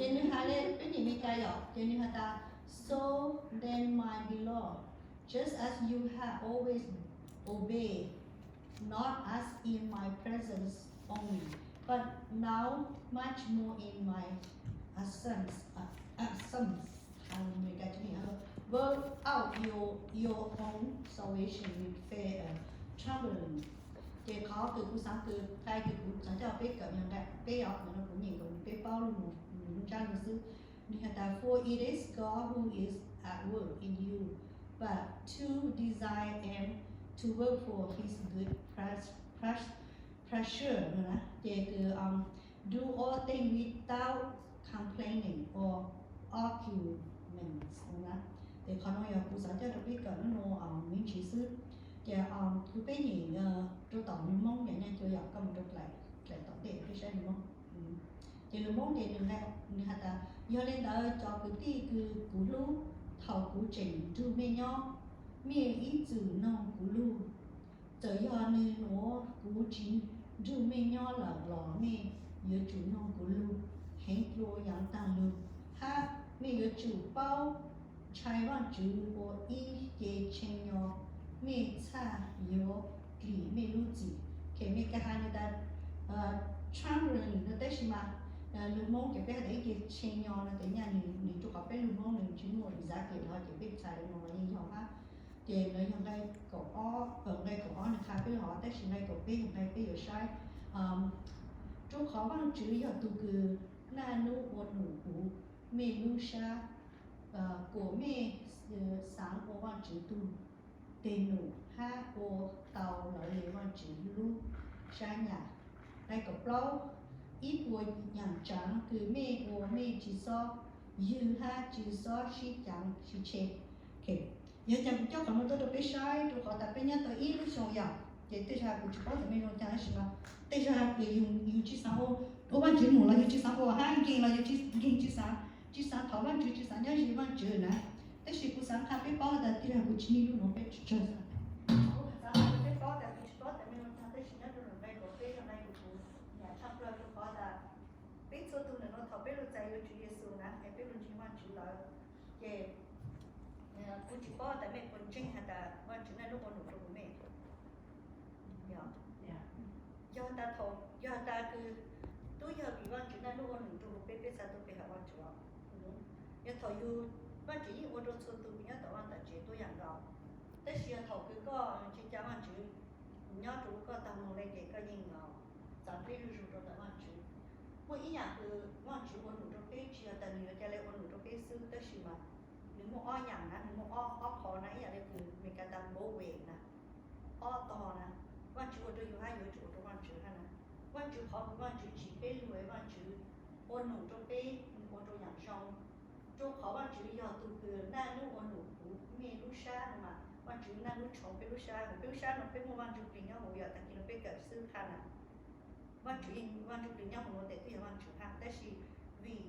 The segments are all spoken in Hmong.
Ces nws hais li peb niam Meskas yom, ces nws has tas, So then, my beloved, just as you have always obeyed, not as in my presence only, but now much more in my absence, uh, absence. Work out your, your own salvation with fear and trembling. Ces qhov kws kuv xaav kws, qai kws kuv xaav coj peb kawm yog nqai peb os, no kuv nyeem kom peb paub lug, lug ntsab lug xwb. Nws has tas, For it is God who is at work in you, but to desire and to work for his good pleasure, no na. Ces kws, um, do all things without complaining or arguments, no na. Ces qhov no yog kuv xaav coj rau peb kawm nub nua me ntsis xwb. Ces kuv peb nyeem rau tom lus Moob, yog nyob cua yog koj mus rau dlaim tom ntej peb saib lus Moob. Ces lus Moob ces nws has tas, Yog li ntawd cov kwv tij kws kuv hlub, thaum kuv tseem nrug mej nyob, mej ib txwm noog kuv lug. Txawm yog nws nuav kuv tsis nrug mej nyob lawm los mej yuav tsum noog kuv lug heev dlua yaav taag lug, hab mej yuav tsum paub ntshai Vaajtswv ua ib ce tshee nyo, mej txhaj yuav dlim mej lub txim. Khe mej ka has nws tas trembling no, tab sis mas lus Moob ces peb has tas ib ce tshee nyo no tes nyaj nws rua qhov peb lus Moob nws tsis muaj exactly no ces peb txhais no los yeej yog hab. Ces lawv yog nqai kaum ob, nqai kaum ob nws qha peb lug hov, tab sis nqai kaum peb yog nqai peb yuav saib. Rua qhov Vaajtswv yog tug kws naj nub ua num huv mej lub sab, kuas mej xaav ua Vaajtswv tug teg num hab ua tau lawv le Vaajtswv lub sab nyam. Nqai kaum plaub, ib puas yaam tsaav kws mej ua mej tsis xob ywg hab tsis xob sib caav sib tshe. Yog caag kuv coj qhov no tuaj rau peb saib rua qhov tas peb nyob tau ib lub xyoo yom, ces tej zag kuv tsis paub tas mej zoo caag tab sis mas tej zag yus tsis xaav ua Vaajtswv num los yus tsis xaav ua hab nkeeg los yus nkeeg tsis xaav, tsis xaav thov Vaajtswv tsis xaav nyob ze Vaajtswv na. Tab sis kuv xaav qha peb paub tas tej zag kuv tsis nyob lub nuav peb tsis tsawg xaav. Kuv xaav qha peb paub tas kuv tsis paub tas mej zoo caag tab sis nyob rua nqai kaum peb yog nqai kws kuv nyam tshaj plawg rua qhov tas peb txhua tug ntawm no thaum peb lug txais yuav Tswv Yexus na es peb lug ntseeg Vaajtswv lawm, ces kuv tsis paub tas mej puas ntseeg has tas Vaajtswv naj nub ua num rua kuv mej. Yog tas thaum, yog tas kws tub yog vim Vaajtswv naj nub ua num rua huv peb, peb txhaj tuaj pe hawm Vaajtswv os. Yog thaum yug, Vaajtswv yeej ua rua txhua tug kws nyob tom Vaaj tom tsev tuab yaam nkaus. Tab sis yog thaum kws koj tsis ca Vaajtswv nyob rua koj taag moog le ces koj yeej txav peb lub zug rua ntawm Vaajtswv. Muaj ib yaam kws Vaajtswv ua num rua peb tsis yog tas nws yuav ca le ua num rua peb xwb, tab sis mas nws muaj ob yaam na, nws muaj ob, ob qhov na, ib yaam le kws Meskas tas both way na, ob tog na. Vaajtswv ua rua yug hab yug tsum ua rua Vaajtswv hab na. Vaajtswv qhov kws Vaajtswv tsim peb lug es Vaajtswv ua num rua peb, nws ua rua yaam zoo. Rua qhov Vaajtswv yog tug kws naj nub ua num huv mej lub sab no mas Vaajtswv naj nub tshoov peb lub sab, peb lub sab no peb muaj Vaaj Ntsuj Plig nyob huv, yog taag kis no peb kawm xwb hab na. Vaajtswv, Vaaj Ntsuj Plig nyob huv nuav tes twb yog Vaajtswv hab, tab sis vim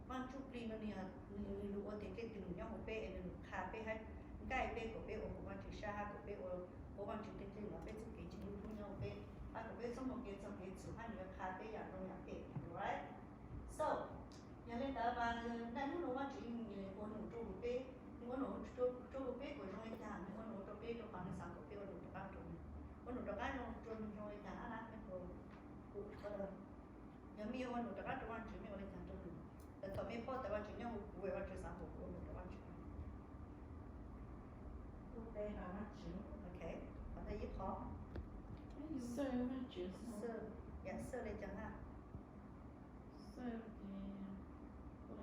Vaaj Ntsuj Plig no nws, nws lug ua tes dlej tug num nyob huv peb es nws lug qha peb hab nqaij peb kom peb ua huv Vaajtswv sab hab kom peb ua, ua Vaajtswv dlej dlej los peb txuj kev ntseeg lub hnub nyob huv peb, hab kom peb txhob moog kev txog kev txhum hab nws yuav qha peb yaam zoo yaam phem, right? So, yog le ntawd mas naj nub nuav Vaajtswv ua num rua huv peb, nws ua num rua huv peb kuas zoo le caag, nws ua num rua peb rua qhov nws xaav kom peb ua num rov qaab rua nws, ua num rov qaab rua nws zoo le caag hab na. Yog mej ua num rov qaab rua Vaajtswv mej ua le caag rua nws? Lawv thaum mej paub tas Vaajtswv nyob huv kuv es Vaajtswv xaav kom kuv ua num rua Vaajtswv. Ok, qhov thib ib qhov, xwj le caag hab? Ua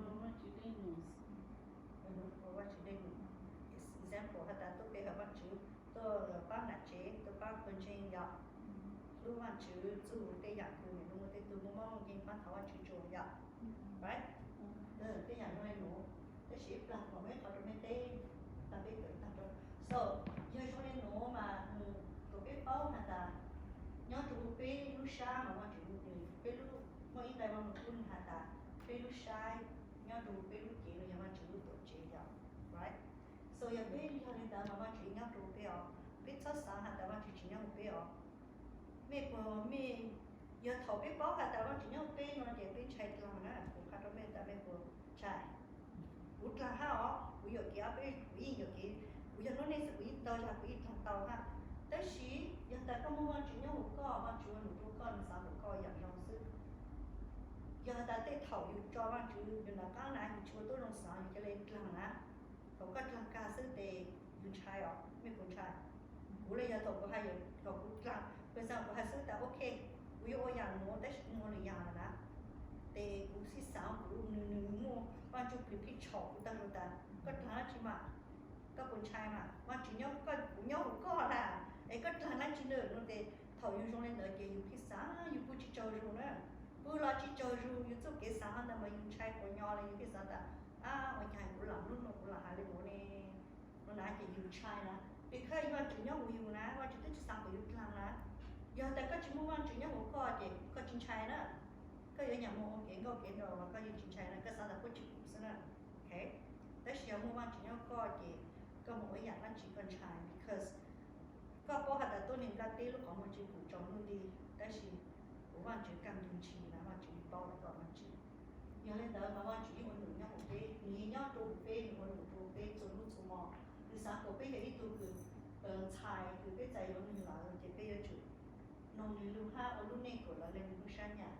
Vaajtswv dlej num. Example has tas tuaj pe hawm Vaajtswv, tuaj paab nam tsev, tuaj paab pawg ntseeg yom, hlub Vaajtswv, txuj tej yaam kws nws lug muaj tej tug muaj mob muaj nkeeg paab thov Vaajtswv tsuas yom, right? Tej yaam zoo le nuav, tab sis ib plag kuv muab ib qhov rua mej teb, tag peb kawm tag rua. So, yog zoo le nuav mas kom peb paub has tas nyob rua huv peb lub sab mas Vaajtswv, peb lub, muaj ib nqai Vaaj Lug Kub nws has tas peb lub sab nyob rua huv peb lub cev no yog Vaajtswv lub tuam tsev yom, right? So yog peb yog le ntawd mas Vaajtswv nyob rua huv peb os, peb txhob xaav has tas Vaajtswv tsis nyob huv peb os. Mej puas, mej, yog thaum peb paub has tas Vaajtswv nyob huv peb no ces peb ntshai dlaag na, kuv qha rua mej tas mej Kuv dlaag hab os, kuv yuam kev ob peb, kuv yeej yuam kev, kuv yog lub neej xwb kuv yeej ntau zag kuv yeej dlaag tau hab. Tab sis yog tas koj muaj Vaajtswv nyob huv koj, Vaajtswv ua num rua koj, nwg xaav kom koj yaam zoo xwb. Yog tas tej thaum yus tso Vaajtswv yus nram qaab na yus tsi ua tuab zoo xaav yus ca le dlaag na, thaum koj dlaag kag xwb tes yus ntshai os, mej puas ntshai? Kuv le yog thaum kuv hais, thaum kuv dlaag, pes xaa kuv hais xwb tas ok, kuv yuav ua yaam nuav tab sis kuv ua lwm yaam lawm na, tes kuv sib xaav kuv nws nws muaj Vaajtswv plig phij tshom kuv tag lug tas koj dlaag dlaab tsi mas, koj puas ntshai mas, Vaajtswv nyob, kuv nyob huv koj na, es koj dlaag dlaab tsi na no tes thaum yus zoo le ntawd ces yus phij xaav yus kuj tsi tsaug zug na, pw los tsi tsaug zug, yus txuj kev xaav ntawd mas yus ntshai quas nyo le yus phij xaav tas, ab ua caag kuv lam lub nuav kuv lam hais le nuav ne, no na ces yus ntshai na, because Vaajtswv nyob huv yus na, Vaajtswv twb tsi xaav kom yus dlaag na. Yog tas koj tsi muaj Vaajtswv nyob huv koj ces koj tsi ntshai na, koj yuav nyaam moog ua kev nkauj kev nraug los koj yeej tsi ntshai na, koj xaav tas puab tsi pum xwb na. Ok, tab sis yog muaj Vaajtswv nyob koj ces koj moog ua yaam dlaab tsi koj ntshai, because koj paub has tas tuab neeg nplaj teb lub qhov muag tsi pum tsaus ntuj nti, tab sis kuv Vaajtswv kaaj nrug ntshis na, Vaajtswv yeej paub lawm koj Vaajtswv. Yog le ntawd mas Vaajtswv yeej ua num nyob huv peb, nws yeej nyob rua huv peb, nws ua num rua peb txhua nub txhua mo. Nws xaav kom peb yog ib tug kws ntxhais kws peb txais yuav nwg lawm ces peb yuav tsum noog nwg lug hab ua lub neej kom lawv le nwg lub sab nyam.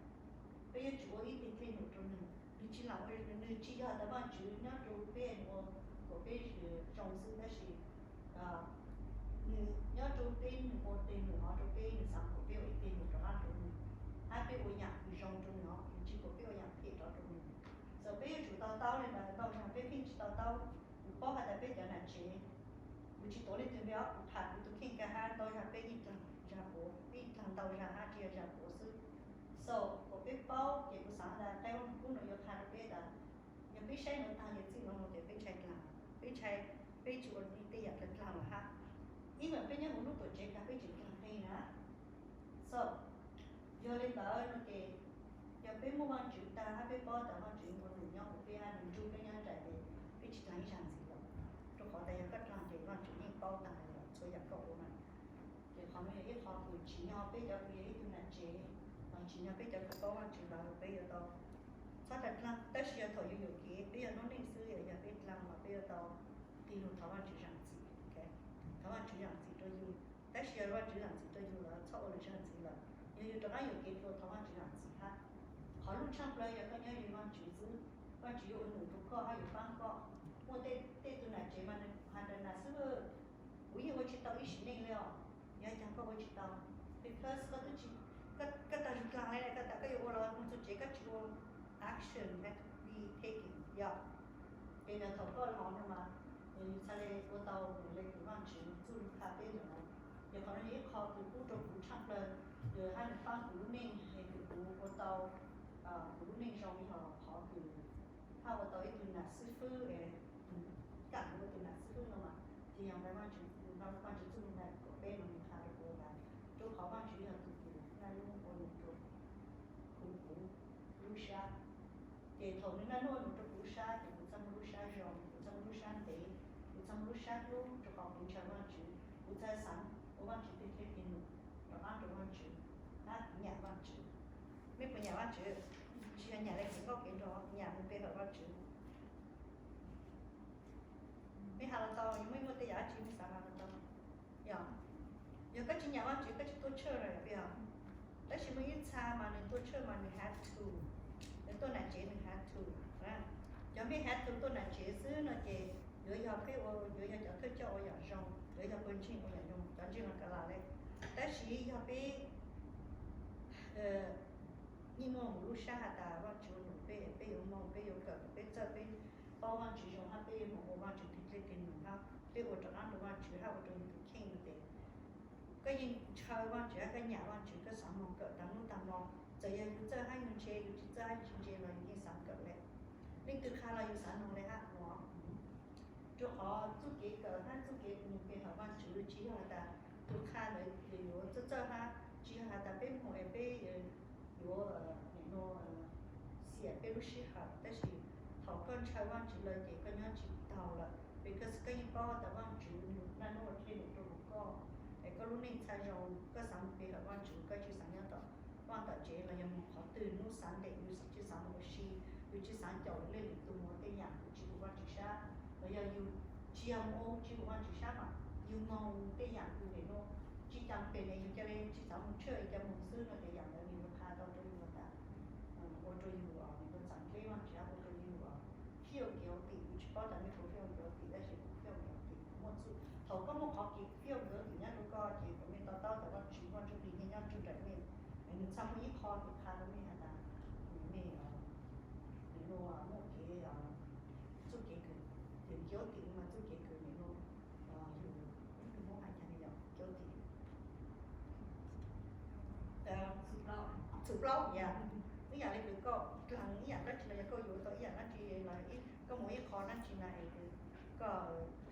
Peb yuav tsum ua ib teg dlej num rua nwg. Nwg tsi lam ua, nwg tsi yog tas Vaajtswv nyob rua peb ua kom peb zoo xwb tab sis nws nyob rua peb, nws ua teg num hov rua peb, nws xaav kom peb ua ib teg num rov qaab rua nwg, hab peb ua yaam kws zoo rua nwg hov, nws tsi kom peb ua yaam phem rov rua nwg. Txawm peb yuav tsum to taub le ntawd ntau zag peb pheej tsi to taub. Kuv paub has tas peb cov nam tsev, kuv tsi tuav leej twg npe, kuv tham kuv tug kheej kag hab ntau zag peb yeej dlaag zag puav, peb yeej dlaag ntau zag hab tsi yog zag puav xwb. So kom peb paub ces kuv xaav tas qaib vaaj kub no yuav qha rua peb tas yog peb saib nuav taag ces txij nuav mus ces peb ntshai dlaag, peb ntshai, peb tsi ua tej yaam dlaag dlaag lawm hab. Ib yam peb nyob huv lub tuam tsev kag peb tseem dlaag qeeg na. So yog le ntawd no ces yog peb muaj Vaajtswv taag hab peb paub tas Vaajtswv ua num nyob huv peb hab nws nrug peb nyob nraim ces peb tsi dlaag ib zag ntxiv lawm. Rua qhov tas yog koj dlaag ces Vaajtswv yeej paub taag lawm txhua yaam koj ua na. Ces qhov no yog ib qho kws tsim nyog peb cov kws yog ib tug nam tsev, los tsim nyog peb cov kws paub Vaajtswv lawm peb yuav tau txhob dlaag dlaag. Tab sis yog thaum yus yuam kev, peb yog noob neej xwb, yog peb dlaag los peb yuav tau tig lug thov Vaajtswv zaam txim. Thov Vaajtswv zaam txim rua yus, tab sis yog Vaajtswv zaam txim rua yus lawm txhob ua lwm zag ntxiv lawm. Yog yus rov qaab yuam kev dlua thov Vaajtswv zaam txim hab. Qhov lub tshaaj plawg yog koj nyob ze Vaajtswv xwb, Vaajtswv yuav ua num rua koj hab yuav paab koj. Muaj tej tug nam tsev mas nws has tas nam xib hwb, kuv yeej ua tsi tau ib sim neej le os. Yog caag koj ua tsi tau? Because koj tsi, koj tag zug dlaag le, koj tas koj yuav ua los moog txug tsev koj tsi ua, action has to be taken, yog. Ces thaum koj los no mas yus txhaj le ua tau le kws Vaajtswv txuj lug qha peb ntawm no. Ces qhov no yog ib qho kws pub rua kuv tshaaj plawg, yog hab nws paab kuv lub neej es kws kuv ua tau kuv lub neej zoo yog qhov kws hab ua tau ib tug nam xib fwb es, kam ua tug nam xib fwb no mas ces yog ntawd Vaajtswv txuj lug qha kom peb no nws qha rua kuv tas, rua qhov Vaajtswv yog tug kws naj nub ua num rua kuv, kuv lub sab. Ces thaum nws naj nub ua num rua kuv lub sab ces kuv txhaj muaj lub sab zoo, kuv txhaj muaj lub sab ntev, kuv txhaj muaj lub sab hlub rua qhov kuv ntshaw Vaajtswv, kuv txhaj xaav ua Vaajtswv teg dlej teg num rov qaab rua Vaajtswv, hab kuv nyam Vaajtswv. Mej puas nyam Vaajtswv? Tsi yog nyam le kev nkauj kev nraug, nyam mus pe hawm Vaajtswv. Mej has los tau, yog mej muaj tej yam dab tsi mej xav has los tau. Yog, yog koj tsi nyam Vaajtswv koj tsi tuaj church los yog peb yog. Tab sis muaj ib txha mas nws tuaj church mas nws have to, nws tuaj nam tsev nws have to. Cov mej have to tuaj nam tsev xwb no ces yuav yog peb ua, yuav yog cov thawj coj ua yam zoo, yuav yog pawg ntseeg ua yam zoo, cov ntseeg los kav lam le. Tab sis yog peb yeej muaj mus lub sab has tas Vaajtswv num peb, peb yuav moog, peb yuav kawm, peb txawj, peb paub Vaajtswv zoo hab peb yuav moog ua Vaajtswv teg dlej teg num hab peb ua rov qaab rua Vaajtswv hab ua rua yus tus kheej no ces koj yeej ntshaw Vaajtswv hab koj nyam Vaajtswv, koj xaav moog kawm taag nub taag mo. Txawm yog yus txawj hab yus ntse, yus tsi txawj hab yus tsi ntse los yus yeej xaav kawm le. Leej twg qha los yus xaav noog le hab no. Rua qhov txuj kev kawm hab txuj kev mus pe hawm Vaajtswv tsi yog has tas tug qha ntawd yuav txawj txawj hab tsi yog has tas peb moog es peb yuav nim no xiam peb lub sij hawm, tab sis thaum koj ntshaw Vaajtswv lawm ces koj nyob tsi taug lawm, because koj yeej paub tas Vaajtswv naj nub ua dlej num rua huv koj, es koj lub neej txhaj zoo, koj xaav mus pe hawm Vaajtswv, koj tsi xaav nyob tom vaj tom tsev los yog moog qhov twg, nub xaav ntev, yus tsi xaav moog ua si, yus tsi xaav caum lwm leej lwm tug moog ua tej yam kws tsi huv Vaajtswv Yog yus tsis yog mus ua tsis mus ua Vajtswv sab mas yus moog tej yaam kws le nuav tsis tas pem le yus ca le tsis xaav mus tshwj ca mus xwb no ces yaam ntawd nwg yuav qha tau rua yus tas ua rua yus nwg txaam dleb Vajtswv ua rua yus fiaj kev ua tim. Kuv tsis paub tas mej puas fiaj kev ua tim tab sis kuv fiaj kev ua tim kuv muaj txuj. Thaum koj muaj qhov kev fiaj kev ua tim nyob rua koj ces kom mej to taub tas Vajtswv muaj txuj kev nyob nyob rua nraim mej. Nwg txhaj muaj ib qho kev qha rua mej has tas mej nwg muaj kev txuj kev kws ces kev ua tim mas txuj kev kws nwg yug ib tug Hmoob has tas yog kev ua tim txug plaub yam. Ib yam le kws koj dlaag ib yam dlaab tsi los yog koj yuav tau ib yam dlaab tsi los koj mus ib qho dlaab tsi na es kws koj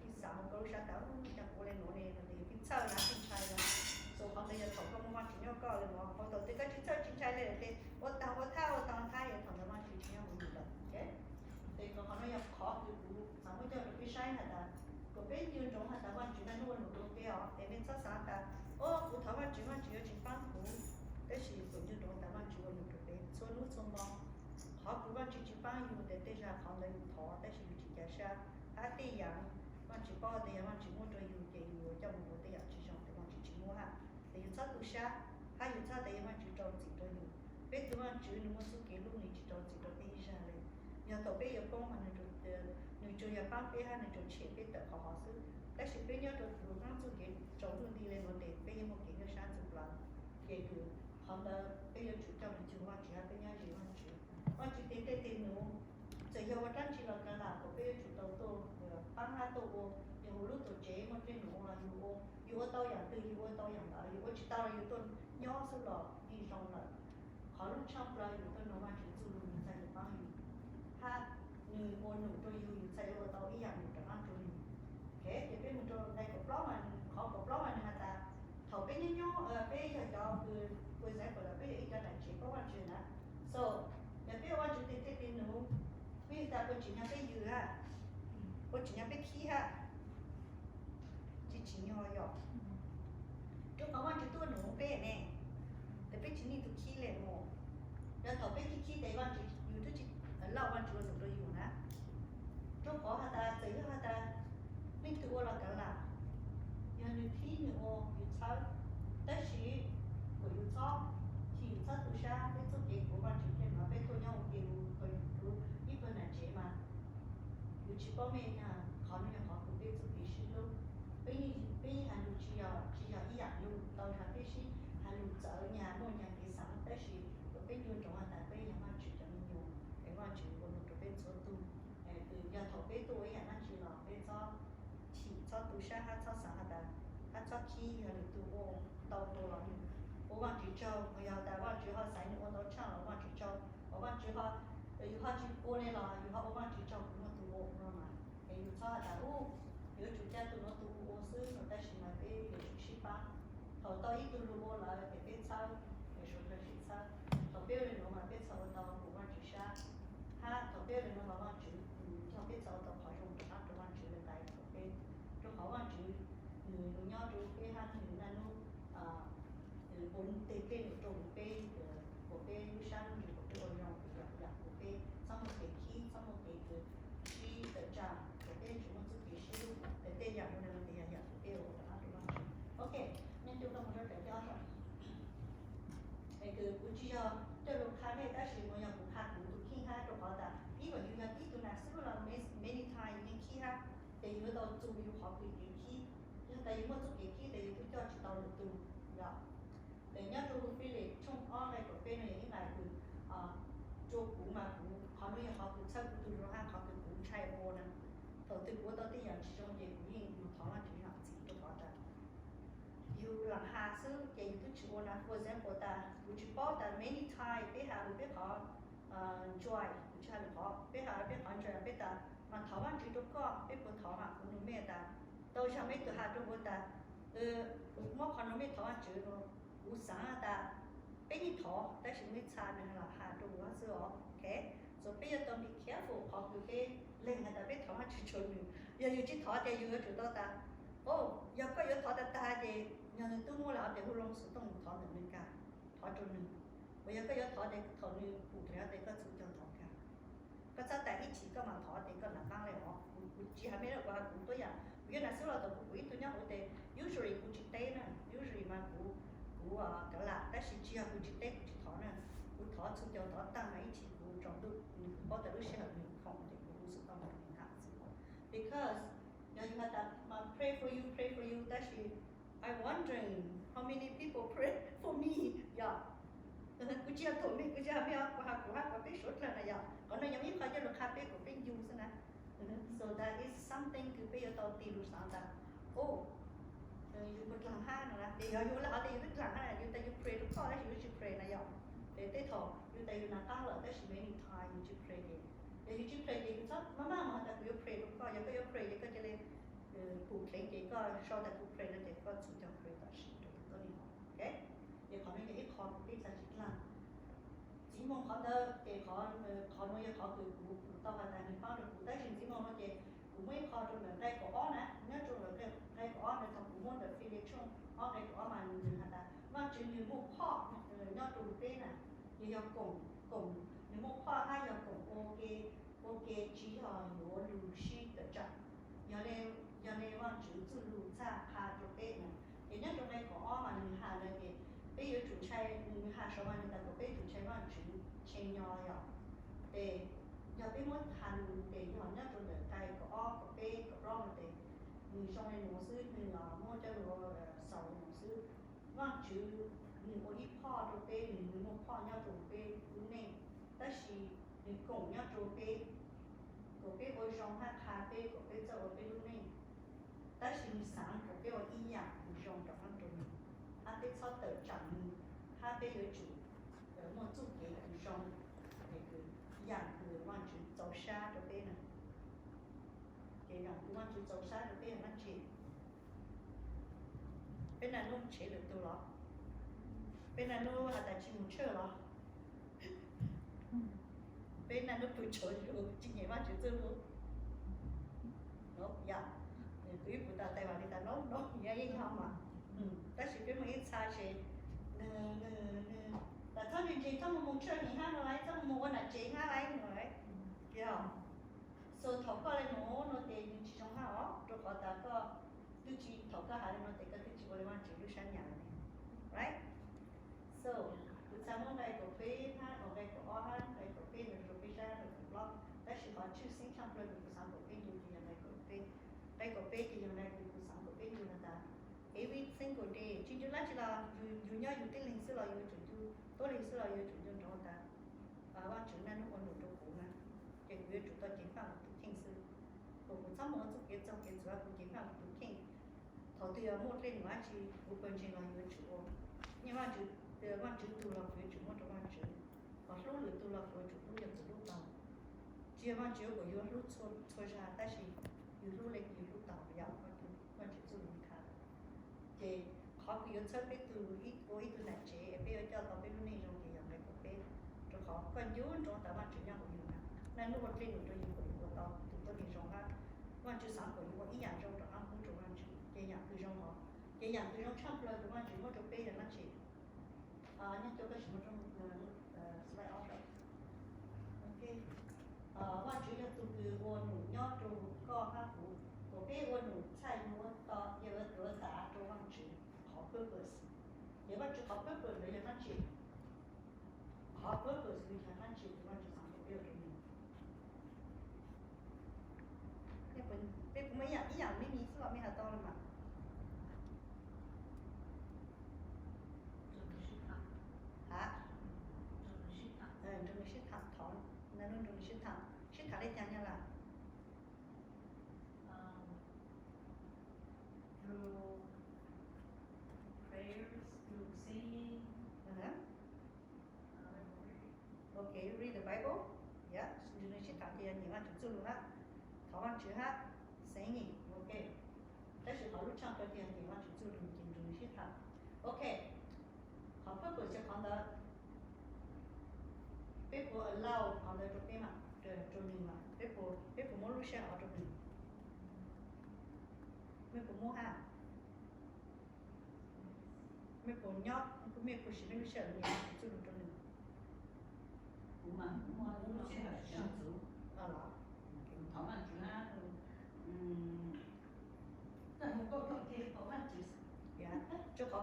yeej xaav ua koj lub sab tas cov kuv le nuav le no ces yus yeej txhawj na yeej ntshai na. Xws qhov ntawd yog thaum koj muaj Vajtswv nyob koj le nuav, thaum twg koj tsis txhawj tsis ntshai le ces ua taag ua thab ua taag thab yog thaum ntawd Vajtswv tsis nyob huv yus lawm. Ces qhov no yog qhov kws kuv xaav muab coj rua peb saib has tas kom peb ncu ntsoov has tas Vajtswv naj nub ua num rua peb os. Es mej txhob xaav tas o kuv thov Vajtswv, Vajtswv yuav tsis paab kuv. Tab sis kom ncu ntsoov tas Vajtswv ua num rua peb txhua nub txhua mo. Qhov kws Vajtswv tsis paab yus tes tej zag qhov ntawd yus thov tab sis yus tsis ca sab, hab tej yaam Vajtswv paub tes yog Vajtswv muab rua yus ces yus yuav coj mus ua tej yaam tsis zoo tes Vajtswv tsis muab hab. Tes yus txhob tu sab, hab yus txhob tas yog Vajtswv rau txim rua yus. Peb tug Vajtswv nwg muaj txuj kev lub, nwg tsis rau txim rua peb ib zag le. Yog thaum peb yuav poob mas nwg tsuas yog paab peb hab nwg tsuas tshem peb tawm qhov hov xwb. Tab sis peb nyob rua tus Vajtswv txuj kev tsaus ntuj nti le nuav tes peb yeej muaj kev nyob sab ntxwv plaws. Ces kws qhov ntawd peb yuav tsum coj lug cuag Vajtswv hab peb nyob ze Vajtswv. Vajtswv tes tej tes num, txawm yog ua dlaab tsi los kav lam kom peb yuav tsum tau tuaj paab hab tuaj ua. Yog huv lub tuam tsev muaj dlej num ua los yus ua, yus ua tau yaam twg yus ua tau yaam ntawd, yus ua tsis tau los yus tuaj nyob xwb los yeej zoo lawm. Qhov lub tshaaj plaws yus tuaj noog Vajtswv txuj lug nwg txhaj yuav paab yus, hab nwg ua num rua yus, yus txhaj yuav ua tau ib yaam num rov qaab rua nwg. Ces peb mus rau nqe kaum plaub mas, qhov kaum plaub mas nwg has tas thaum peb nyob nyob peb yog cov kws, for example lawm peb yog ib cov nam tsev paab Vajtswv na. So yog peb ua Vajtswv tes tej tes num, peb tas puas tsim nyog peb yws hab? Puas tsim nyog peb khib hab? Tsis tsim nyog yog, rua qhov Vajtswv tuaj num peb ne, tes peb tsis neeg tug khib le mus. Yog thaum peb khib khib tes Vajtswv, yus twb tsis lauj Vajtswv ua num rua yus na. Rua qhov has tas txawm yog has tas leej twg ua los kav lam, yog nwg khib nwg ua yus txhawb, tab sis kom yus txhob, tsis yus txhob tu sab peb txuj kev kuv Vajtswv le nuav peb tuaj nyob ua ke lug, ib pawg nam tsev mas yus tsis paub mej, qhov nuav yog qhov kws peb txuj kev sib hlub. Peb yeej has lug tsis yog, tsis yog ib yaam lug tau zag, peb sib has lug txawv nyag muaj nyag kev xaav, tab sis kom peb ncu ntsoov has tas peb yog Vajtswv cov me nyuam, es Vajtswv ua num rua peb txhua tug. Kws yog thaum peb tuaj ua ib yaam dlaab tsi los peb txhob chim, txhob tu sab hab txhob xaav has tas, hab txhob khib yog lwm tug ua tau tus los ua Vajtswv tsaug, yog tas Vajtswv ho xaiv nwg ua ntau tshaaj los Vajtswv tsaug, ho Vajtswv ho, yus ho tsis ua le los yus ho ua Vajtswv tsaug kws muaj tug ua no mas. Es yus txhob has tas u, yuav tsum ca tug nuav tug ua xwb no, tab sis mas peb yuav tsum sib paab. Thaum tau ib tug lug ua lawm ces peb txhawb, es suav dlawg sib txhawb. Thaum peb ua le nuav mas peb txhad ua tau kuv Vajtswv sab, hab thaum peb ua le nuav mas Vajtswv coj peb txhad ua tau qhov zoo rov qaab rua Vajtswv le tais rua peb. Rua qhov Vajtswv nwg nyob rua peb hab nwg naj nub ua tej dlej num rua peb, kuas peb lub sab lub ntsws kuas peb ua zoo, kuas yam kuas peb txhob muaj kev khib, txhob muaj kev kws sib tawm tsaam, kuas peb tsuas muaj txuj kev sib hlub. Tes tej yaam ua le nuav tes yog yaam kuas peb ua rov qaab rua Vajtswv. Ok, mej ncu rua mus rua nqe ob. Es kws kuv tsis yog coj lug qha mej tab sis nuav yog kuv qha kuv tus kheej hab, rua qhov tas ib yam yus yog tib tug nam xwb los many times yus yeej khib hab, ces yus yuav tau txug yus qhov kws kev khib. Yog tas yus muaj txuj kev khib tes yus twb coj tsis tau lwm tug yom. Tes nyob rua Philip tshooj ob nqe kaum peb no yog ib nqe kws rua kuv mas kuv qhov nuav yog qhov kws txhawb kuv tug zoo hab qhov kws kuv ntshai ua na. Thaum twg kuv ua tau tej yaam tsis zoo ces kuv yeej mus thov Vajtswv zam txim rua qhov tas yus lam has xwb ces yus twb tsis ua na. For example tas kuv tsis paub tas many times peb has lug peb qhov enjoy, kuv tsis has lug qhov, peb has lug peb qhov enjoy peb tas mas thov Vajtswv rua koj, peb puas thov mas kuv nug mej tas tau zag mej tug has rua kuv tas muab qhov nuav mej thov Vajtswv no, kuv xaav tas peb yeej thov tab sis mej txha nwg lam has rua kuv hab xwb os. Ok, so peb yuav tau be careful qhov kws peb leeg has tas peb thov Vajtswv rua nwg. Yog yus tsis thov ces yus yuav tsum tau tas, o, yog koj yuav thov tag tag ces yog nwg tub muab lawm tes hu loo xov tooj thov ntawm nwg kag, thov rua nwg. Uas yog koj yuav thov tes thaum nwg pum dlheev tes koj txhum coj thov kag. Koj txhob tas ib chim koj mam thov tes koj nam qaab le os. Kuv Tsis hais me kuv hais kuv tuaj yam kuv yog nas xub los tau kuv ib tug nyob hauv tes, usually kuv tsis teb na, usually mas kuv, kuv kav lam, tab sis tsis yog kuv tsis teb kuv tsis thov na, kuv thov txhua cov thov tag mas ib chim kuv tsaus ntuj nws kuv paub tas lub sij hawm nws khoom ces kuv hu xov tooj rau nws nqa xwb. Because yog yus has tas mas pray for you, pray for you, tab sis I wondering how many people pray for me, yog kuv tsis yog thaum me, kuv tsis yog me, kuv has kuv hab kom peb suav dlawg na yog, qhov no yog ib qho coj lug qha peb kom peb ncu xwb na. So that is something kws peb yuav tau tig lug xaav tas, o, yus puas dlaag hab no na, ces yog yus le hov tas yus twb dlaag hab na, yus tas yus pray rau koj tab sis yus tsis pray na yog, ces tej thaum yus tas yus nas qaab lawm tab sis many times yus tsis pray ces, yog yus tsis pray ces yus txhob maj maj mus has tas kuv yuav pray rau koj, yog koj yuav pray ces koj cia li pum dheev ces koj sau tas kuv pray no ces koj txhua cov pray tam sim rau tuab neeg, ok. Ces qhov no yog ib qho kuv pib txhais tsis dlaag. Txiv moog qhov ntawd ces qhov, qhov no yog qhov kws kuv pum tau has tas nws paab rau kuv, tab sis txiv moog no ces kuv muaj ib qho rau ntawm nqe kaum ob na, nyob rau ntawm nqe kaum ob na, thaum kuv muab ntawm Filipooj ob nqe kaum ob mas nws has tas Vaajtswv nws muaj phoj nyob rau peb na, nws yog koom, koom, nws muaj phoj hab yog koom ua ke, ua ke tsis yog yuav lug sib tawm tsaam, yog le, yog le Vaajtswv txuj lug txhaj qha rau peb na. Ces nyob rau nqe kaum ob mas nws has na ces peb yuav tsum ntshai, nws has saud mas nws tas kom peb tsum ntshai Vaajtswv tshee nyo yog, ces yog peb muab has lug ces yog nyob rau ntawm nqe kaum ob kaum peb kaum plaub no ces nws zoo le nuav xwb, nws muab coj lug xaus le nuav xwb. Vaajtswv nws ua ib phoj rau peb, nws, nws muaj phoj nyob rau peb lub neej, tab sis nws koom nyob rau peb, kom peb ua zoo hab qha peb kom peb txawj ua peb lub neej, tab sis nws xaav kom peb ua ib yaam kws zoo rov qaab rau nws, hab peb txhob tawm tsaam nws, hab peb yuav tsum muaj txuj kev kws zoo, yaam kws Vaajtswv txaus sab rau peb na. Ces yaam kws Vaajtswv txaus sab rau peb yog dlaab tsi? Peb naj nub tshev lwm tug los? Peb naj nub has tas tsis mus tshawj los? Peb naj nub pw tsaug zug tsis nyeem Vaajtswv txuj lug? Yog, kuv ib puas tas tais vas li tas no no yeej yog mas, tab sis peb muaj ib txha se, tas txhob ntse ntse, txhob mus mus tshawj hab no lawm, txhob mus mus ua nam tsev hab lawm no. Yog, so thaum koj le mus no ces nws tsis zoo hab os, rau qhov tas koj twb tsis, thaum koj has le no ces koj twb tsis ua le Vaajtswv lub sab nyam lawm ne, right? So kuv txhaj muab nqe kaum peb hab, nqe kaum ob hab nqe kaum peb no rau peb saib nqe kaum plaub, tab sis qhov tshwj xeeb tshaj plawg kws kuv xaav kom peb ncu ces yog nqe kaum peb. Nqe kaum peb ces yog nqe kws kuv xaav kom peb ncu has tas every single day, tsis ncu dlaab tsi los yus nyob yus tib leeg xwb los yuav tsum ncu, tuab leeg xwb los yuav tsum ncu nrov tas Vaajtswv naj nub ua num rau kuv na, ces kuv yuav tsum tau ceev faj kuv tus kheej xwb. Kuv, kuv txhob mus ua txuj kev txaug kev txuv, kuv ceev faj kuv tus kheej. Thaum twg yog muaj dlej num dlaab tsi kuv pawg ntseeg los yuav tsum ua, nyiaj Vaajtswv, Vaajtswv tug los kuv yuav tsum muab rau Vaajtswv, ho hlub lwm tug los kuv yuav tsum hlub yog kuv hlub tau. Tsis yog Vaajtswv kom yus hlub txhua zag, tab sis yus hlub le yus hlub tau, yog Vaajtswv txuj lug qha. Ces qhov kws yuav txhawb peb tug ua ib tug nam tsev es peb yuav coj tau peb lub neej zoo ces yog nqe kaum peb, rau qhov koj ncu nrov tas Vaajtswv nyob hauv yus na, naj nub ua dlej num rau yus kom yus ua tau tus tuab neeg zoo hab. Vaajtswv xaav kom yus ua ib yaam zoo rov qaab pub rau Vaajtswv, ces yaam kws zoo os, ces yaam kws zoo tshaj plawg kws Vaajtswv muab rau peb yog dlaab tsi? Nyob rau koj sim muab slide off. Ok, Vaajtswv yog tug kws ua num nyob rau koj hab kuv, kom peb ua num txhaj muab tau, yog ua tav rau Vaajtswv qhov purpose. Ces Vaajtswv qhov purpose ntawd yog dlaab tsi? Qhov purpose ntawd yog dlaab tsi kws Vaajtswv xaav kom peb ua rau nws? Peb puas muaj ib yaam, ib yaam me me xwb los mej has tau le mas? Ha, nrug nws sib tham, thov naj nub nrug nws sib tham, sib tham le caag nyab laj? Ok, read the Bible. Yog nrug nws sib tham ces yog nyeem Vaajtswv txuj lug hab, thov Vaajtswv hab, singing, ok. Tab sis qhov lub tshaaj kawg ces yog nyeem Vaajtswv txuj lug ces nrug nws sib tham. Ok, qhov purpose ces qhov ntawd peb puas allow qhov ntawd rau peb mas, rau nws mas, peb puas, peb puas muab lub sij hawm rau nws? Mej puas muab hab? Mej puas nyob, mej puas siv mej lub sij hawm nyeem Vaajtswv txuj lug rau nws? Kuv mas kuv muaj lub sij hawm txug, los thov Vaajtswv hab,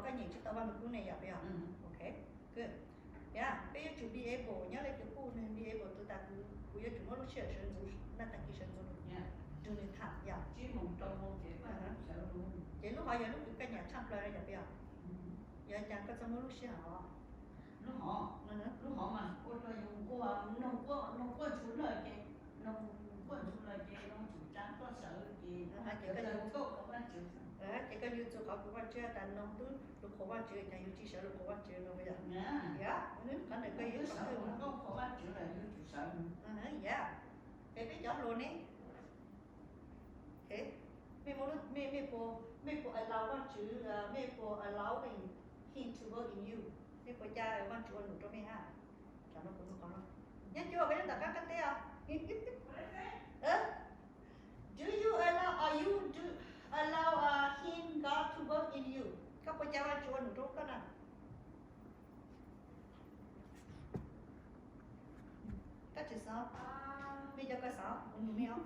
Koj nyeem tsis tau Vaj Lug Kub ne yom, puas yog? Ok, good. Yog peb yuav tsum be able, nyob li tus kuj nws be able tus tas kuv, kuv yuav tsum muab lub sij hawm sawv ntxuv, naj tag kis sawv ntxuv rau nws tham yom. Ces lub hov yog lub kws koj nyeem tshaj plaws yom, puas yog? Yog cas koj txawj muab lub sij hawm hov? Lub hov, lub hov mas ua rau yus ua noog quaj, noog quaj ntsuag lawm ces, noog quaj ntsuag lawm ces noog tsum tsa koj sawv ces, ces koj yus txuj qhov kws Vaj Tswv tas noog twb lug qhuas Vaj Tswv cas yus tsis sawv lug qhuas Vaj Tswv no yom? Yog, qhov ntawm koj yuav sawv lug qhuas Vaj Tswv lawm yus tsum sawv. Yog, es peb cov hluas ne, mej, mej puas, mej puas allow Vaj Tswv, mej puas allowing him to work in you? Mej puas ca Vaj Tswv ua num rau mej hab? Tsam no kuv nug qhov no. Nyob cuag koj nyob tom qab koj teb os. Do you allow, are you, do allow him, God to work in you? Koj puas ca Vaj Tswv ua num rau koj na? Koj tsis xav, mej cov koj xav ua num mej os.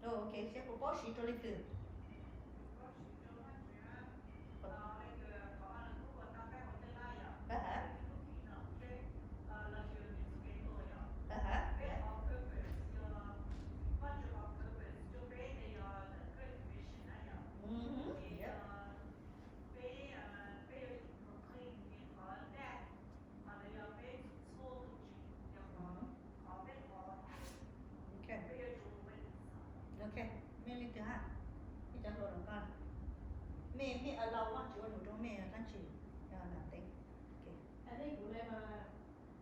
Ok, seb kuv paub siv rau leej twg. Ok, mej leej twg hab? Mej cov hluas no koj, mej, mej allow Vaj Tswv ua num rau mej dab tsi? Yog nam teb. Kuv le mas,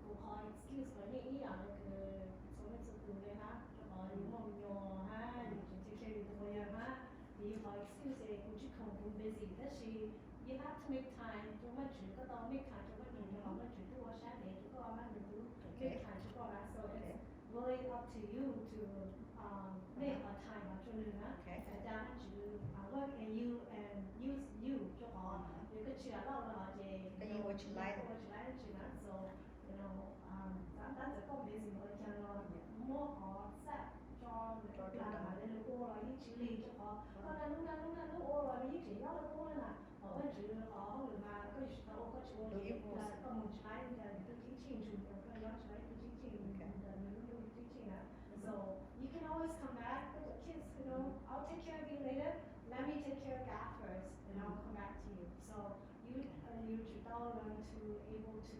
kuv qhov excuse mas yeej ib yam le kws txhua leej txhua tus le hab, rau qhov yus muaj me nyuam hab, yus tseem cia yus tus me nyuam hab, ces yus qhov excuse es kuv tsis khoom, kuv busy, tab sis you have to make time rau Vaj Tswv, koj tau make time rau Vaj Tswv, rau qhov Vaj Tswv twb ua sab ntev rau koj hab, nws twb make time rau koj lawm, so it's really up to you to make a time rau nws na. Txawm ca Vaj Tswv work in you and use you, rau qhov yog koj tsis allow los ces koj yeej ua tsis laib dab tsi na, so tab txawm koj busy ua caag los muab qhov xab tso, lam mam le lug ua los yeej tsis lig, rau qhov koj naj lub naj lub naj lub ua los nws yeej tseem nyob rau koj na. Qhov Vaj Tswv qhov hauj lwm mas koj yuav tsis tau ua, koj tsis ua ces koj mus tsis laib li cas nws twb ceeb tsheej, tsuas yog koj nyob tsis laib twb ceeb tsheej, nws lub ntuj twb ceeb tsheej na. So you can always come back with the kids, you know, I'll take care of you later. Let me take care of that first, and I'll come back to you. So you, you tsum tau learn to able to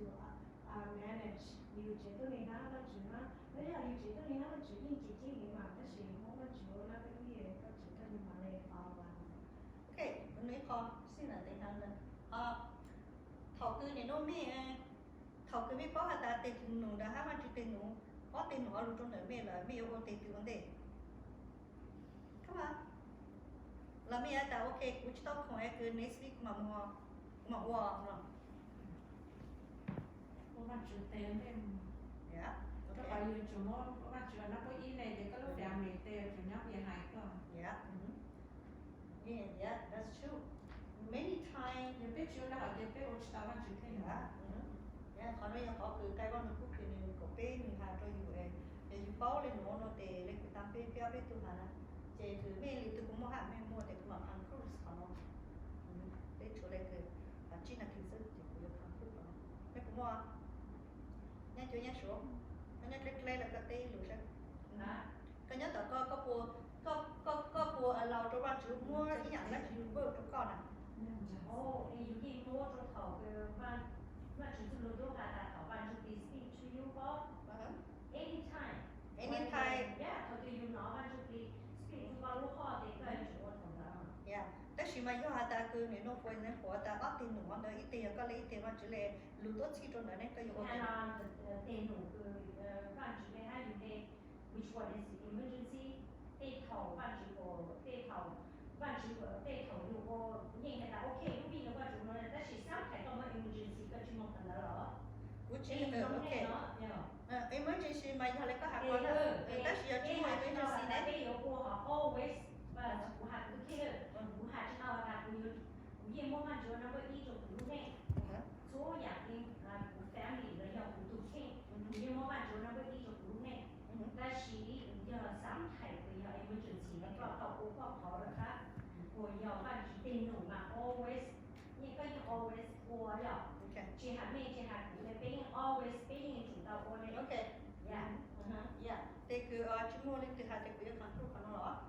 manage yus tsev tuab neeg hab Vaj Tswv na. Yog yus tsev tuab neeg hab Vaj Tswv yeej cem ceeb heev mas, tab sis muab Vaj Tswv ua lab peb ib, koj tsev koj yeej mam le fab. Ok, kuv nug ib qho xwb na, thaum kws nim no mej, thaum kws mej paub has tas teg num ntawd hab Vaj Tswv teg num, ob teg num ho lug rau ntawm mej lawm, mej yuav ua teg twg ua ntej? Los mej yuav tas ok, kuv tsis tau khoom es kws next week kuv mam ua, kuv mam ua no. Ua Vaj Tswv teg ua ntej. Rau qhov yus tsuas muab Vaj Tswv ua nab peb ib ne, ces koj lub family teg tsuas nyob pem hais koj. That's true. Many times yog peb tsis ua li hais ces peb ua tsis tau Vaj Tswv teg num. Qhov no yog qhov kws kais Vaj Lug Kub kws nws kom peb nws has rau yus, yog yus paub le nuav no tes le kws tas peb peb ob peb tug has na, ces kws mej lwm tug kuv muaj hab mej muaj tes kuv mam conclude qhov no. Peb tshuav le kws tsib nas this xwb ces kuv yuav conclude qhov no. Mej puas muaj? Nyob cuag nyob suav, koj nyob dleb dleb los koj teb ib lus saib. Koj nyob tom koj, koj puas, koj puas allow rau Vaj Tswv muab ib yam dab tsi lug work rau koj na? Yus yeej muab rau thaum Vaj Tswv txuj lug tub has tas thaum Vaj Tswv plig speak to you, paub? Anytime. Anytime. Thaum twg yus hnov Vaj Tswv plig speak to koj lub hoj tes koj yuav tsum ua thaum ntawd. Tab sis mas yog has tas kws nim no for example tas ob teg num ntawd ib teg yog koj le ib teg Vaj Tswv le, lug tuab txhij rau ntawd ne koj yuav ua teg num kws Vaj Tswv le hab yus le, which one is emergency? Tej thaum Vaj Tswv, tej thaum Vaj Tswv, tej thaum yus ua yeej has tas ok lub vij yog Vaj Tswv no, tab sis xab thais koj muaj emergency koj tsis mloog qhov ntawd los? Kuv tsis, ok. Emergency mas yog le koj has ko, tab sis yog tsis muaj emergency ne, peb yuav ua hom always, kuv has kuv tij, kuv has tsis tau tas kuv yuav Kuv yeej muab Vaj Tswv ua number ib rau kuv lub neej. Txhua yam li kuv family los yog kuv tus kheej, kuv yeej muab Vaj Tswv ua number ib rau kuv lub neej. Tab sis yog xav hais tias yog emergency no koj tau ua koj qhov lawm qab, kuas yog Vaj Tswv tej num mas always, yeej koj yeej always ua yom. Tsis hais mej tsis hais kuv li, peb yeej always, peb yeej tsum tau ua li. Ces kws tsis muaj leej twg hais tias kuv yuav conclude qhov no los.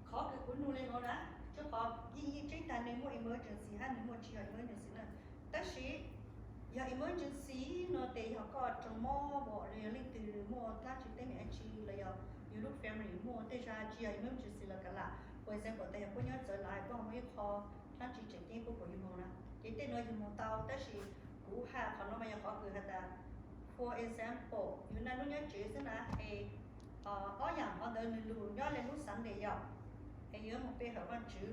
Qhov kws kuv nug li no na, rua qhov yeej yeej tseeb tag nws muaj emergency hab nws muaj tsis yog emergency na. Tab sis yog emergency no tes yog koj raug mob los yog leej twg muaj dlaab tsi teeb meem dab tsi los yog yus lub family muaj tej zag tsis yog emergency los kav lam, for example tas yog puab nyob txawv lawm puab ho muaj ib qho dlaab tsi tseem ceeb puab puas yug moog na, ces tej nuav yug moog tau. Tab sis kuv has qhov no mas yog qhov kws has tas, for example yus naj nub nyob tsev xwb na es ob yaam qhov ntawd nws lug nyob le lub Sunday yom, es yus yuav moog pe hawm Vaajtswv,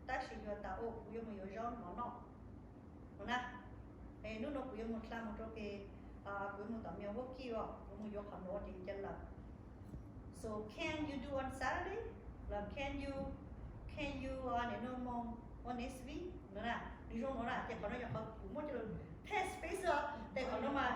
tab sis yus tas u kuv yuav moog yuav zaub mov noj no na, es nub nua kuv yuav moog dlha moog rua ke, kuv yuav moog tom Milwaukee os, kuv moog yuav qhov nuav ces ca lawm. So can you do on Saturday? Los can you, can you nim no moog on next week no na? Nws zoo no na, ces qhov no yog qhov kuv muab coj lug test peb xwb os, tes qhov no mas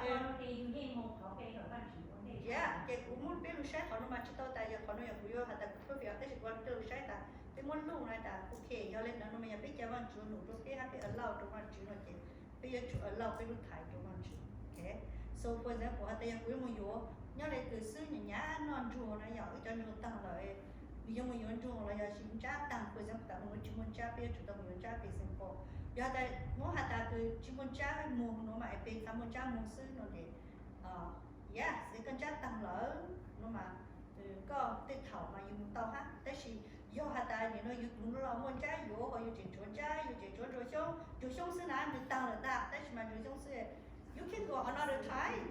ces kuv muab peb lug saib qhov no mas tsis tau tas yog qhov no yog kuv yuav has tas kuv perfect, tab sis kuv coj lug saib tas peb muab luj na tas ok, yog le ntawd no mas yog peb ca Vaajtswv num rua peb hab peb allow rua Vaajtswv no ces peb yuav tsum allow peb lub thaiv rua Vaajtswv. So for example has tas yog kuv yuav moog yuav nyob le kws xwb nyam nyam noj nruag na yog wb cov nruag taag lawm, nws yuav moog yuav nruag los yog tsis ntsab taag, for example tas moog yuav tsis muaj ntsab, peb yuav tsum tau moog yuav ntsab peg xeem pom. Yog has tas, muab has tas kws tsis muaj ntsab moog no mas es peg tas muaj ntsab moog xwb no ces, yog koj ntsab taag lawm no mas koj tej thaum mas yus moog tau hab. Tab sis yog has tas nim no yus moog los muaj ntsab yuav, ho yus tseem tshuav ntsab, yus tseem tshuav nruas xyoob, nruas xyoob xwb na, nws taag lawm ntag, tab sis mas nruas xyoob xwb, you can go another time.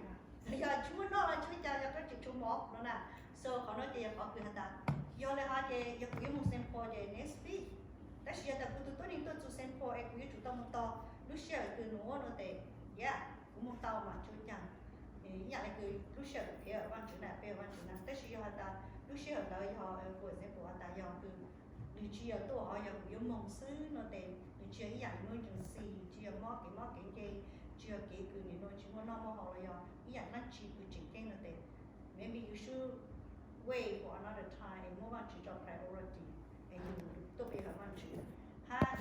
Yog tsis muaj noj los tsis ua cas, yog koj tseem tshuav mov no na. So qhov no ces yog qhov kws has tas, yog le hov ces yog kuv yuav moog Saint Paul ces next week. Tab sis yog tas kuv tus tuab neeg tuaj txug Saint Paul es kuv yuav tsum tau moog tog lub sij hawm kws nws ua no tes, yog kuv moog tau mas tsis ua cas. Ib yaam le kws lub sij hawm kws peb hawm Vaajtswv na, peb hawm Vaajtswv na. Tab sis yog has tas lub sij hawm ntawd yog, for example has tas yog kws nws tsis yog tuaj hov, yog kuv yuav moog xwb no tes nws tsis yog ib yaam emergency, tsis yog mob kev mob kev nce, tsis yog kev kws nim no tsis muaj noj muaj haus los yog ib yaam dlaab tsi kws tseem ceeb no tes, maybe you should wait for another time es muab Vaajtswv tso priority es yus tuaj pe hawm Vaajtswv. Hab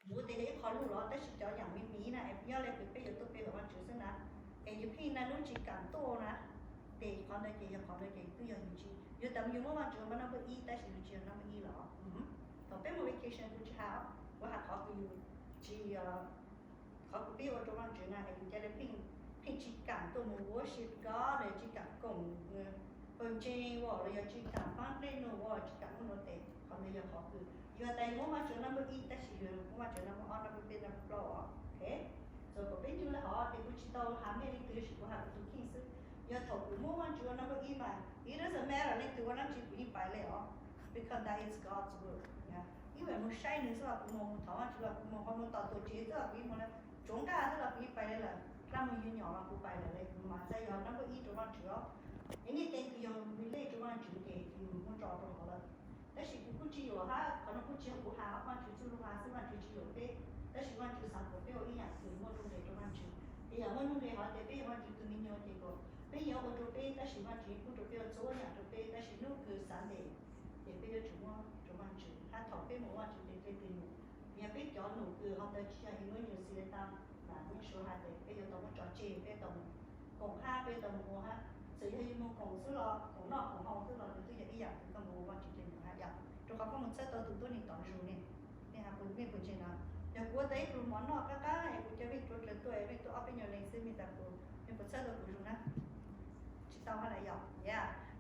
yuav tes yog ib qho lug los, tab sis cov yaam me miv na es nyob le kws peb yuav tuaj pe hawm Vaajtswv xwb na, es yus pheej naj nub tsis kaam tuaj na, tes qhov ntawd ces yog qhov ntawd ces twb yog yus tsis, yog tas yus muab Vaajtswv ua number ib tab sis yus tsis yog number ib lawm. Thaum peb mus vacation kuv tsis has, kuv has qhov kws yus tsis, qhov kws peb ua rua Vaajtswv na es yus ca le pheej, pheej tsis kaam tuaj mus worship God los tsis kaam koom pawg ntseeg los yog tsis kaam faab dlej nug, tsis kaam muaj nuav tes qhov ntawd yog qhov kws yog tas yus muab Vaajtswv number ib tab sis yus muab Vaajtswv number ob, number peb, number plaub os. So kom peb ncu le hov ces kuv tsis tau has mej leej twg, tab sis kuv has kuv tus kheej xwb. Yog thaum kuv muab Vaajtswv ua number ib mas it doesn't matter leej twg ua dlaab tsi kuv yeej pais le os, because that is God's will. Ib yam moog saib nws xwb los kuv moog, moog thov Vaajtswv los kuv moog, ho moog tom tuam tsev xwb los kuv yeej moog le, tsuav nqaj xwb los kuv yeej pais le lawm, dlaab moog yuav nyom los kuv pais lawm le, mas txawm yog number ib rua Vaajtswv os. Es nej tej kws yog relate rua Vaajtswv ces yus muab tso rua hov lawm. Tab sis kuv kuj tsis yuam hab, qhov no kuj tsis yog kuv has, Vaajtswv txuj lug has xwb, Vaajtswv tsis yuam peb, tab sis Vaajtswv xav kom peb ua ib yaam kws muaj nuj nqes rua Vaajtswv. Es yam muaj nuj nqes hov ces peb yog Vaajtswv tus me nyuam ces kom peb yuav ua rua peb, tab sis Vaajtswv yeej pub rua peb ua txhua yaam rua peb, tab sis nub kws xav ntes ces peb yuav tsum muab rua Vaajtswv. Hab thaum peb mus Vaajtswv tes peb tes num, yog peb cov num kws hov ntawd tsis yog emergency le tas, mas kuv yeej suav has tes peb yuav tau muab tso tseg, peb tau mus koom hab peb tau mus ua hab. Txawm yog yus moog koom xwb los, koom noj koom haus xwb los nws twb yog ib yaam kws koj mus ua Vaajtswv tes num hab yom. Rua qhov koj mus txhawb tau tus tuab neeg tom zug ne, nej has puas, mej puas ntseeg no? Yog kuv ua tau ib pluag mov noj qab qab es kuv cov mej tuav dlawg tuaj es mej tuaj ob peb nyuag leeg xwb mej tas kuv, mej puas txhawb tau kuv zug na? Tsis tau hab lawm yom.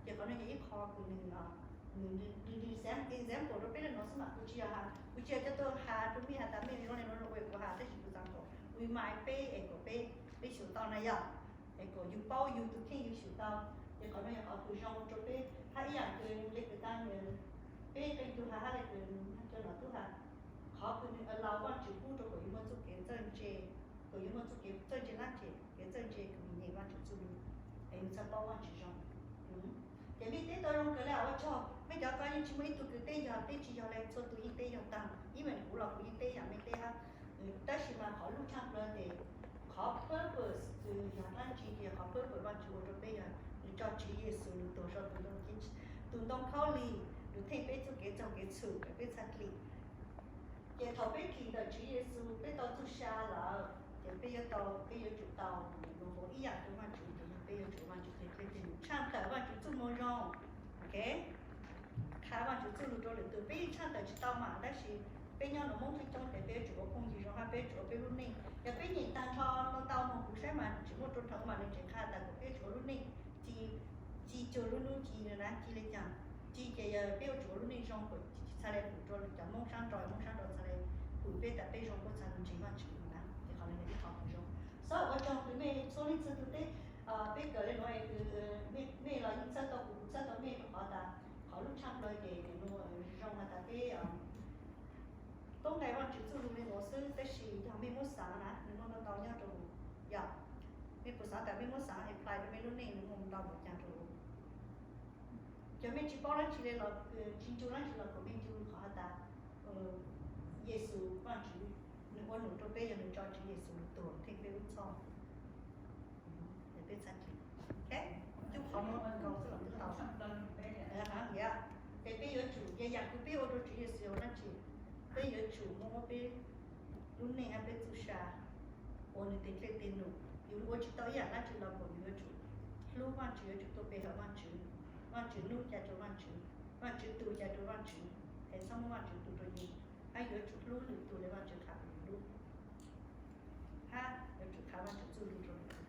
Ces qhov no yog ib qho kws nws, nws, nws example rua peb le nuav xwb mas kuv tsis yog has, kuv tsis yog coj tuaj has rua mej has tas mej zoo le nuav zoo le kuv has, tab sis kuv xav kom we might peb es kom peb, peb xyuas tau na yom. Es kom yus paub yus tus kheej yus xyuas tau. Ces qhov no yog qhov kws zoo rua peb hab ib yaam kws le kws tas nws, peb qee tug has hab le kws cov nom tub has, qhov kws nws allow Vaajtswv pub rua kom yus muaj txuj kev txawj ntse, kom yus muaj txuj kev txawj ntse dlaab tsi, kev txawj ntse kws nyeem Vaajtswv txuj lug, es yus txhaj paub Vaajtswv zoo. Ces mej teb tau zoo kawg le ua tsaug. Peb cov ko yeej tsis muaj ib tug kws teb yog, teb tsis yog le, txhua tus yeej teb yog tag. Ib mas kuv los kuv yeej teb yam mej teb hab. Tab sis mas qhov lub tshaj plaws ces qhov purpose kws yog dlaab tsi, ces qhov purpose Vaajtswv ua rau peb yog nws tso Tswv Yexus lug tuag sau tus ntoo khaub lig, lug theej peb txuj kev txaug kev txhum kom peb txhaj dlim. Ces thaum peb dlim ntawm Tswv Yexus, peb tau txuj sa lawm, ces peb yuav tau, peb yuav tsum tau lug ua ib yam rau Vaajtswv, ces yog peb yuav tsum Vaajtswv tes dle tes num tshaj tawm Vaajtswv txuj moo zoo. Ok, qha Vaajtswv txuj lug rau lwm tug peb yeej tshaj tawm tsis tau mas, tab sis peb nyob nuav Moob coob coob ces peb yuav tsum ua phooj ywg zoo hab peb yuav tsum ua peb lub neej. Yog peb nyeem taag nrho no tau moog kuv saib mas tsis muaj rua rhawv mas nws tseem qha tas kom peb yuav tsum ua lub neej ci, ci cuag lub nub ci na, ci le caag, ci ces yog peb yuav tsum ua lub neej zoo kom txhaj le pum rua cov Moob sab nraud, Moob sab nraud txhaj le pum peb tas peb zoo puab txhaj le ntseeg Vaajtswv na. Ces qhov no yog ib qho zoo. Xab ua tsaug kws mej txhua leej txhua tug teb, peb kawm le nuav kws mej los yeej txhawb tau kuv, kuv txhawb tau mej rua qhov tas qhov lub tshaj plaws ces nws zoo has tas peb tub nqe Vaajtswv txuj lug le nuav xwb, tab sis yog mej muab xaav na nws muaj ntau ntau nyob rua, yog mej puas xaav tas mej muab xaav apply rua mej lub neej nws muaj ntau npaum caag rua. Cov mej tsis paub dlaab tsi le los, tsis ncu dlaab tsi los kuv mej ncu qhov has tas Yexus Vaajtswv nws ua num rua peb yog nws tso Tswv Yexus lug tuag theej peb lub txhoj. Peb txhaj dlim. Coj qhov muab nkaus xwb los twb tau. Ces peb yuav tsum, yam kws peb ua rua Tswv Yexus yog dlaab tsi, peb yuav tsum muab peb lub neej hab peb txuj sa ua nws tes dle tes num. Yus ua tsis tau ib yam dlaab tsi los kuj yus yuav tsum hlub Vaajtswv, yuav tsum tuaj pe hawm Vaajtswv. Vaajtswv nub ca rua Vaajtswv, Vaajtswv tu ca rua Vaajtswv, es txhob muab Vaajtswv tu rua yus, hab yuav tsum hlub lwm tug le Vaajtswv qha yus lub, hab yuav tsum qha Vaajtswv txuj lug rua lwm tug,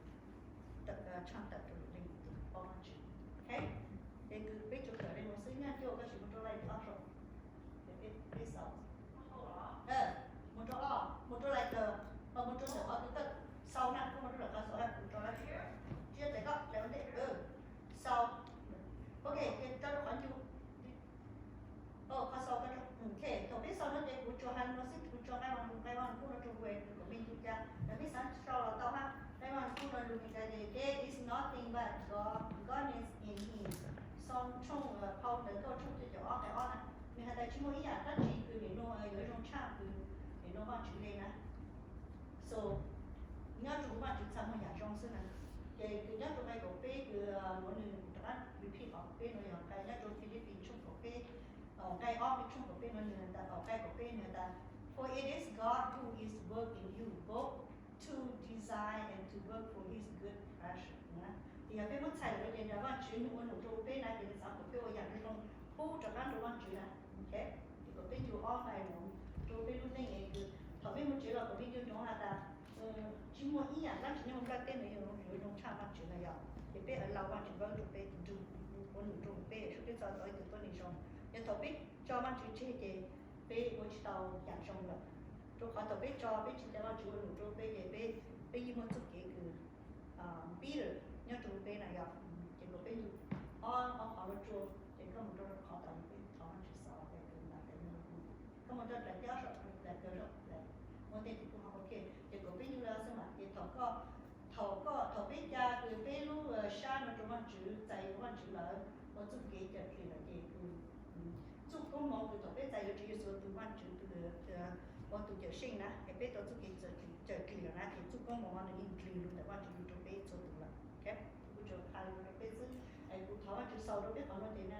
tshaj tawm rua lwm leej lwm tug paub Vaajtswv. Ces kws peb tsuas kawm le nuav xwb, nyaj cuaj koj sim mus rua lai ob saum, peb xaus, mus rua ob, mus rua lai kawg, mus rua ntawm qhov kws koj xaus na, koj mus rua ntawm qhov xaus na, mus rua lai, tsis yog tes koj dlawg ua ntej, xaus. Ok, ces rau rau qhov ncu. Qhov xaus, thaum peb xaus no ces kuv tsuas has nuav xwb, kuv tsuas nqe Vaajtswv, nqe Vaajtswv kub no rua kuv, kuv mej ncu ca, yog mej xaav sau los tau hab. Nqe Vaajtswv kub no lug Meskas ces, there is nothing but God, godness in him. Xoo tshooj, phau ntawv Nkauj tshooj cuaj caum ob nqe ob na, nws has tas tsis muaj ib yam dlaab tsi kws nim no yuav zoo tshaj kws nim no Vaajtswv le na. So, nyob rua huv Vaajtswv txhaj muaj yam zoo xwb na. Ces kws nyob rua nqe kaum peb kws nuav nws rov qab repeat qhov peb nuav yog nqe nyob rua Philippines tshooj kaum peb, nqe ob peb tshooj kaum peb nuav nws has tas, nqe kaum peb nws has tas, for it is God who is work in you both to desire and to work for his good pleasure. Ces yog peb muab txhais lawm ces Vaajtswv nws ua num rua peb na ces nws xaav kom peb ua yam zoo pub rov qab rua Vaajtswv na. Ces kom peb ncu ob nqe nuav rua peb lub neej es kws thaum peb mus tsev los kom peb ncu nuav has tas, tsis muaj ib yam dlaab tsi nyob huv nplaj teb nuav yuav zoo tshaj Vaajtswv na yog. Ces peb allow Vaajtswv npawb rua peb, ua num rua peb, sub peb txhaj tau ib tug tuab neeg zoo. Yog thaum peb tso Vaajtswv tseg ces peb ua tsis tau yam zoo lawm. Rua qhov thaum peb tso peb tsis ca Vaajtswv ua num rua peb ces peb, peb yeej muaj txuj kev kws bitter nyob rua peb na yog. Ces kom peb ncu ob, ob qhov nuav rua, ces koj mus rau qhov tas peb thov Vaajtswv xaus, koj mus rau dlaim cab saum dlaim kawg, muaj tej tus kuj ho ok, ces kom peb ncu le xwb mas ces thaum koj, thaum koj, thaum peb ca kws peb lub sab nuav rua Vaajtswv, txais Vaajtswv lawm, ua txuj kev cawm dlim lawm ces kws txuj koob moov kws thaum peb txais yuav Tswv Yexus ua tug Vaajtswv, ua tug Cawmseej na, es peb tau txuj kev cawm dlim lawm na ces txuj koob moov nws yeej dlig lug ntawm Vaajtswv lug rua peb txhua tus lawm. Kuv tsuas qha rua peb xwb, es kuv thov Vaajtswv xaus rua peb qhov nuav ces na,